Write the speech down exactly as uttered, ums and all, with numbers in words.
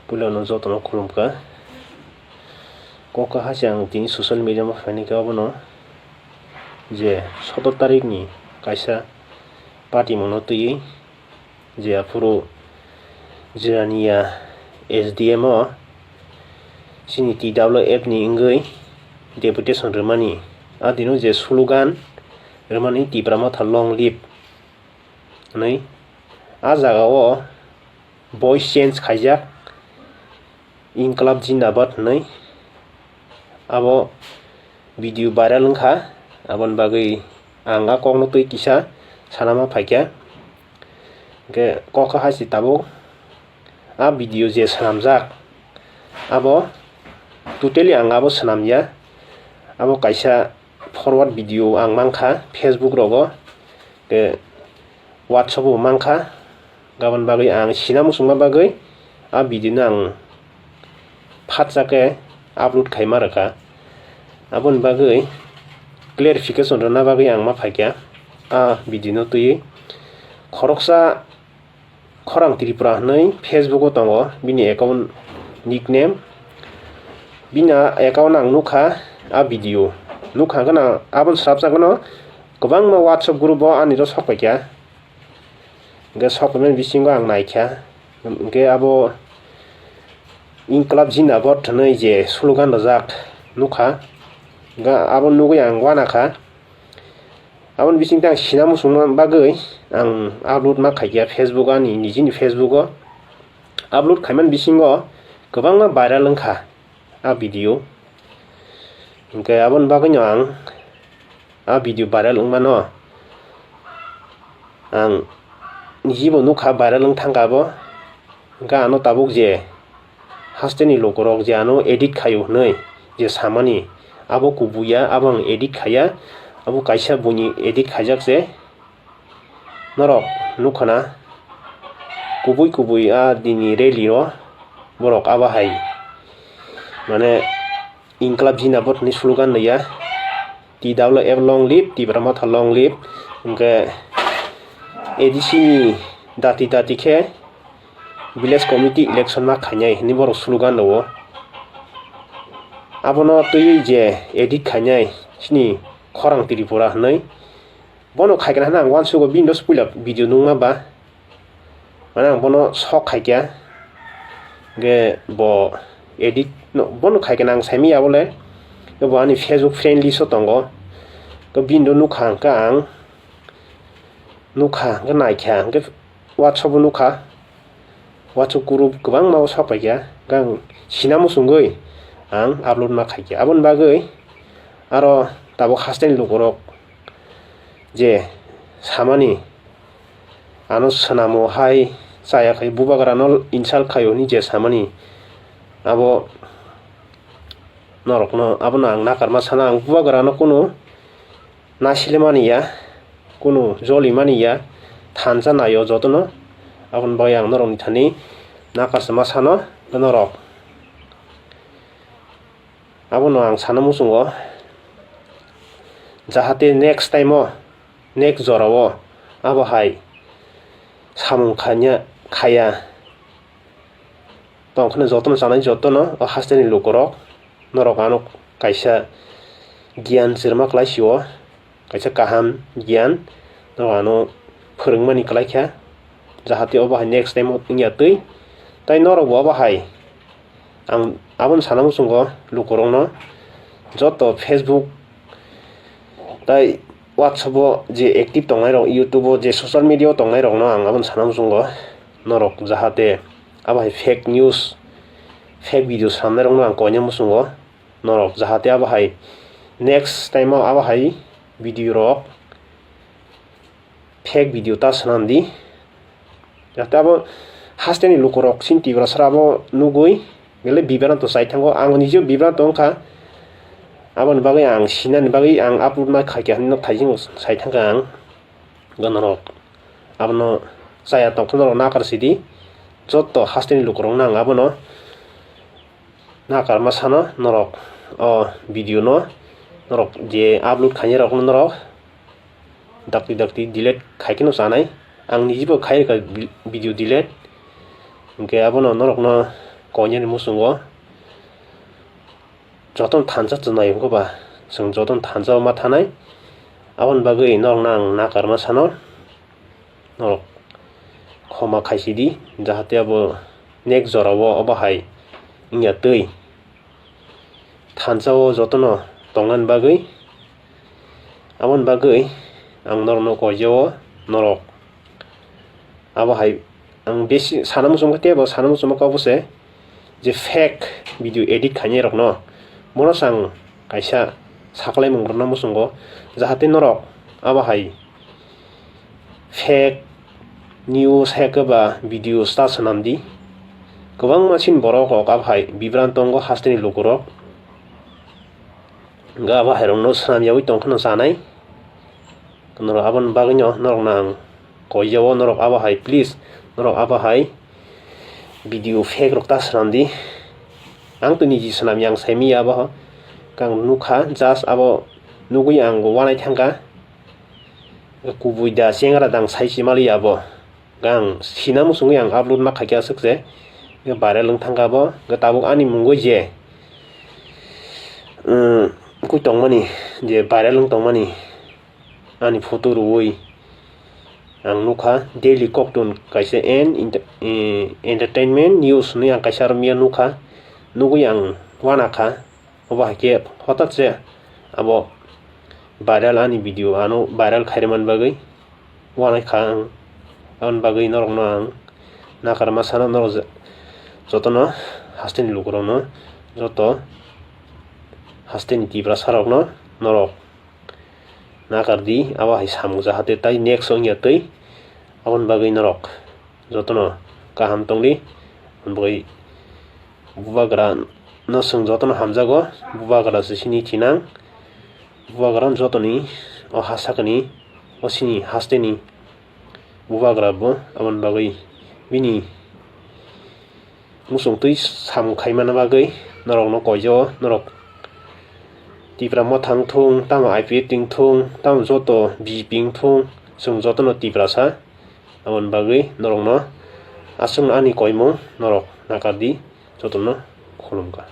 Puila no jotono khulumkha. Kok kaha se ang tini social media o phaini khe obono je sotor tarikh ni kaisa patimung no twiwi je aphuru Jirania S D M o chini T W F ni wngwi deputation rwmani, a dino je slogan rwmani Tipra Motha long live hwnwi, a jaga o voice change khaijak, Inklab Jindabad hwnwi abo video viral wngkha. Aboni bagwi ang a kokno twi kisa sanama phaikha. Hwnkhe kok kaha se tabuk a video je swnamjak, abo totally ang abo swnamya. Abo kaisa forward video ang mankha Facebook rogo, tei WhatsApp o mankha. Gabon bagwi ang sina muchungma bagwi a video no ang phatsa khe upload khaima rwkha. Aboni bagwi clarification rwna bagwi ang ma phaikha a video no twiwi. Khoroksa Khorang Tripura hwnwi Facebook o tongo bini account nickname. Bini account ang nukha a video. Nukha hwnkhe no aboni swrapsa hwnkhe no kwbangma WhatsApp group o ani ro sok paikha. Hwnkhe sok paimani bisingo ang naikha. Hwnkhe abo Inklab Jindabad hwnwi je slogan rwjak nukha. Hwnkhe abo nugwi ang uanakha. Aboni bisingtwi ang sina muchungna bagwi ang upload ma khaikha Facebook, ani nijini Facebook o upload khaimani bisingo kwbangma viral wngkha a video. Hwnkhe aboni bagwino ang a video viral wngmano ang nijibo nukha, viral wng thangkha abo. Hwnkhe ano tabuk je hasteni lukurok je ano edit khaio hwnwi je samani, abo kubui ya, abo ang edit khaiya, abo kaisa buini edit khaijak se. Norok nukha na, kubui kubui a dini rally o borok abo hai, mane, Inklab Jindabad hwnwi slogan rwya, T W F long live, Tipra Motha long live. Hwnkhe A D C ni dati dati khe village committee election ma khainai hwnwi borok slogan rwo. Abono twiwi je edit khainai chini Khorang Tripura hwnwi. Bono khaikha hwnwi ang uansugo, bini dos puila video nukma ba. Mane ang bono sok khaikha, hwnkhe bo edit no, bono khaikha ang saimanya bole, bo ani Facebook friend list o tongo, to bini do nukha hwnkhe ang nukha, hwnkhe naikha, hwnkhe WhatsApp o nukha, WhatsApp group kwbangma o sok paikha, hwnkhe ang sina muchungwi ang upload ma khaikha. Aboni bagwi aro tabuk hasteni lukurok je samani, ano swnamo hai chaya khai, bubagrano insult khaio hwnwi je samani, abo norokno, abono ang nakarma sana, ang bubagrano kunu nasile mani ya, kunu joli mani ya, thansa naio jotono. Aboni bagwi ang norokni thani nakarsa ma sano, norok. Abono ang sana muchungo, jahate next time o, next jora o abo hai samung khanya, khaya tongkhwno jotono chanai, jotono o hasteni lukurok, norok ano kaisa giyan chwrwma kwlai sio. Kaisa kaham giyan norok ano phwrwngmani kwlai kha, jahate obo hai next time wngya twi. Tai norok bo obo hai, ang abono sana muchungo lukurokno, joto Facebook tai WhatsApp o je active tongnai rok, YouTube o je social media o tongnai rokno ang abono sana muchungo, norok jahate abo hai fake news, fake video swnamnai rokno ang koina muchungo. Norok jahate abo hai next time o abo hai video rok, fake video ta swnam di. Jahate abo hasteni lukurok chini Tiprasa abo nugwi belai bibranto chai thango. Ang nijo bibranto wngkha, aboni bagwi ang sinani bagwi ang upload ma khaikha hinwi no thaisingo sai thangkha ang. Norok abono chaya tongkha, norok nakar sidi, joto hasteni lukurokno ang abono nakarma sano norok o video no norok je upload khainai rokno norok dakti dakti delete khai kheno chanai. Ang nijibo khai rwkha vi-, video delete. Hinkhe abono norokno koinani muchungo jotono thansa chwnai wngkha ba, chwng jotono thansa ma thanai. Aboni bagwi norokno ang nakarma sano, norok khoma khaisidi, jahate abo next jorao obo hai wngya twi thansa o jotono tongnani bagwi. Aboni bagwi ang norokno koijao, norok abo hai ang besi sana muchungkha, tei bo sana muchungma kok bose je fake video edit khainai rokno, bono se ang kaisa saklaimung rwna muchungo, jahate norok abo hai fake news hai khe ba video ta swnam di. Kwbangma chini borok rok abo hai bibran tongo hasteni lukurok. Hwnkhe abo hai rokno swnam yaui tong kheno chanai. Norok aboni bagwino norokno ang koijao, norok abo hai please, norok abo hai video fake rok ta swnam di. Ang to niji swnam yang sai manya abo. Ang nukha, just abo nugwi ang uanai thangkha. Kubui da chengra dang sai si mali abo. Ang sina muchungwi ang upload ma khaikha aswk se. Viral wng thangkha abo. Tabuk ani mungwi je, um, kui tongmani, je viral wng tongmani. Ani photo rwui ang nukha, daily koktun kaisa en ent-, eh, entertainment news hinwi ang kaisa romya nukha, nugwi ang uanakha. Obo hai khe hotat se abo viral ani video ano viral khairwmani bagwi uanaikha ang. Aboni bagwi norokno ang nakarma sano, norok je-, jotono hasteni lukurokno, joto hasteni Tiprasa rokno norok nakar di, abo hai samung jahate tai next wngya twi. Aboni bagwi norok jotono kaham tong di. Aboni bagwi bubagra no chwng jotono hamjago, bubagra se sini thinang, bubagra no jotoni o ha sakani, o sini hasteni bubagra bo. Aboni bagwi bini muchung twi samung khaimani bagwi norokno koijao, norok Tipra Motha wngthung, tamo I P F T wngthung, tamo joto B J P wngthung, chwng jotono Tiprasa. Aboni bagwi norokno aswkno ani koimung norok nakar di, jotono khulumkha.